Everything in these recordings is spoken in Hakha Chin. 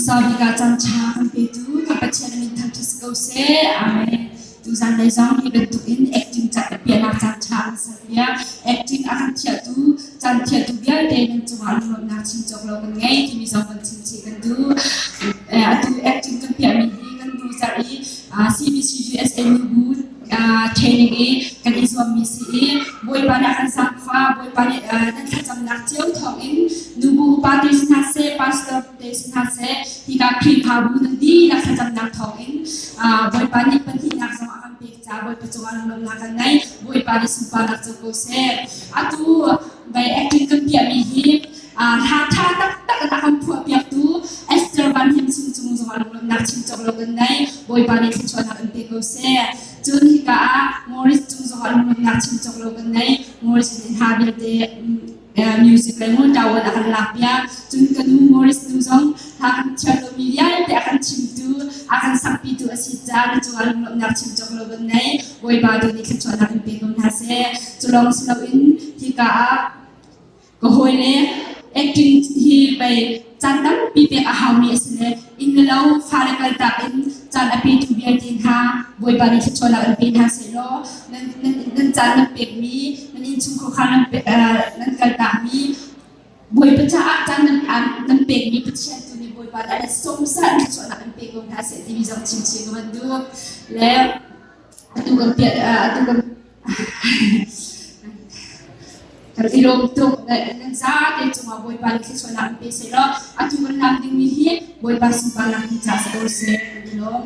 Hmasa bik ah caan ṭha kan petu kan Pathian min thangṭhat si ko seh. Amen. Tuzan lei zong hi bantukin acting piahnak caan ṭha an serpiak. Acting a kan thiahtu, caan thiahtu vialte nan cungah lunglawmhnak chim cawk lo kan ngei timi zong kan chim chih kan duh. Atu acting kan piahmi hi kan nu zarh i CBCUSA nubu training i kan i zuammi si i Bawipa nih a kan zaangfah, Bawipa nih nan thlacamnak cio thawngin nubu upa te si hna seh, pastor te si hna seh, hika Khrihfabu nan dihlak thlacamnak thawngin Bawipa nih pahnihnak zong a kan pek caah Bawipa cungah lunglawmhnak kan ngei. Bawipa nih sunparnak co ko seh. Atu bei acting kan piahmi hi hla ṭha taktak in a kan phuahpiaktu Esther Van Him Sung cung zongah lunglawmhnak chim cawk lo kan ngei. Bawipa nih thluachuahnak in pe ko seh. Cun hika ah Morris cung zongah lunglawmhnak chim cawk lo kan ngei. Morris nih hla vialte music le ngun ṭawan a kan lakpiak. Cun ka nu Morris nu zong hla kan thiam lomi vialte a kan chimtu, a kan sakpitu a si caah na cungah lunglawmhnak chim cawk lo kan ngei. Bawipa tu nih thluachuahnak in pe ko hna seh. Cu lawng si loin hika ah Ka hawile acting hi pei caan tampi pek a haumi a si le inn le lo fale kaltak in caan a petu vialte hna Bawipa nih thluachuahnak in pe hna sehlaw nan, nan, nan caan nan pekmi nan innchungkhar nan, pe, nan kaltakmi Bawipa caah caan nan, nan pekmi Pathian tu nih Bawipa nih a sawmsa in thluachuahnak in pe ko hna seh timi zong chimchin ka van duh. Le atu kan piah atu kan Kan i lawm tuk. Nan zate cungah Bawipa nih thluachuahnak in pe sehlaw atu kan lam dingmi hi Bawipa sunparnak ding caah si ko seh. Kan i lawm.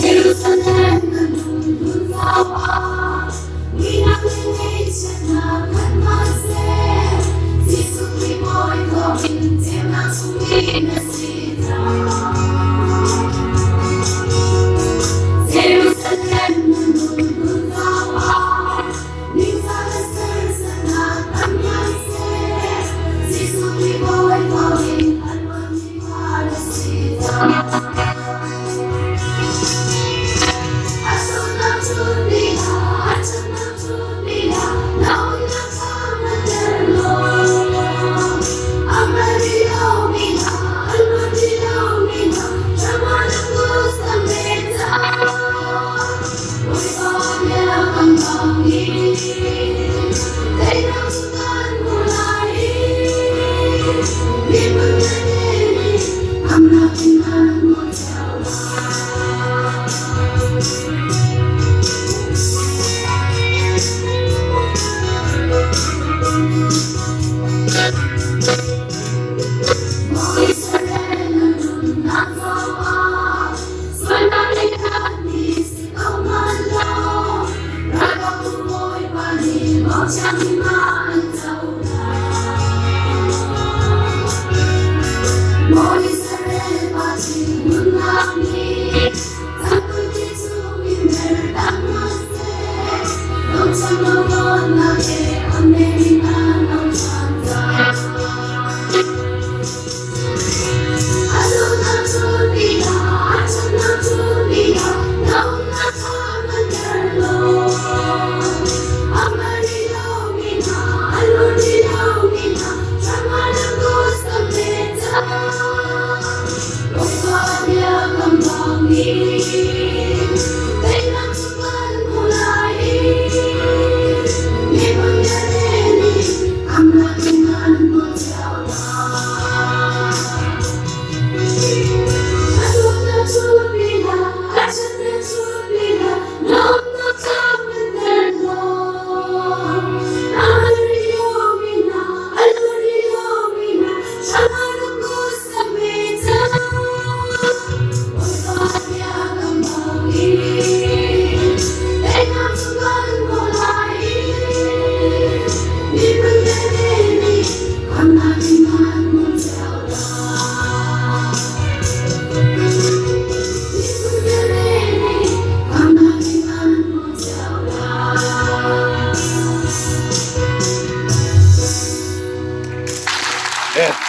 Jerusalem na nun lungau ah, Minak le ngaihchiatnak khat hmanhseh, Jesuh Khrih Bawi thawngin ceunak chungin na si cang. Jerusalem na nun lungau ah, Ningzah le serhsatnak tam hmanhseh, Jesuh Khrih Bawi thawngin a luanmi fa na si cang. A sualnak cu lila, a ṭhatnak cu lila, na umnak kha na ter law. A hngal rih lomi hna, an ruat rih lomi hna, ṭhangnak tu sam ve cang. Bawipa bia kan bang i, teinak cu kan hmu lai i, miphun vialte nih khamhnak in an hmuh cio lai. Maw Israel na nunnak caah sualnak le khatmi si ko hmanh law, ralkapbu Bawipa nih mawhchiat mah an cohlan. Maw Israel pa thinhunnak nih cangkulpi chungin mertak hna seh, lungchang lo dawtnak he a men in an lo ṭhan cang. A duhnak cu lila, a ṭhatnak cu lila, na umnak kha nganter law. A hngal rih lomi hna, a lut rih lomi hna, ṭhangnak kan pe cang. Bawipa bia kan bang i, teinak cu kan hmu lai i, miphun vialte nih Amen.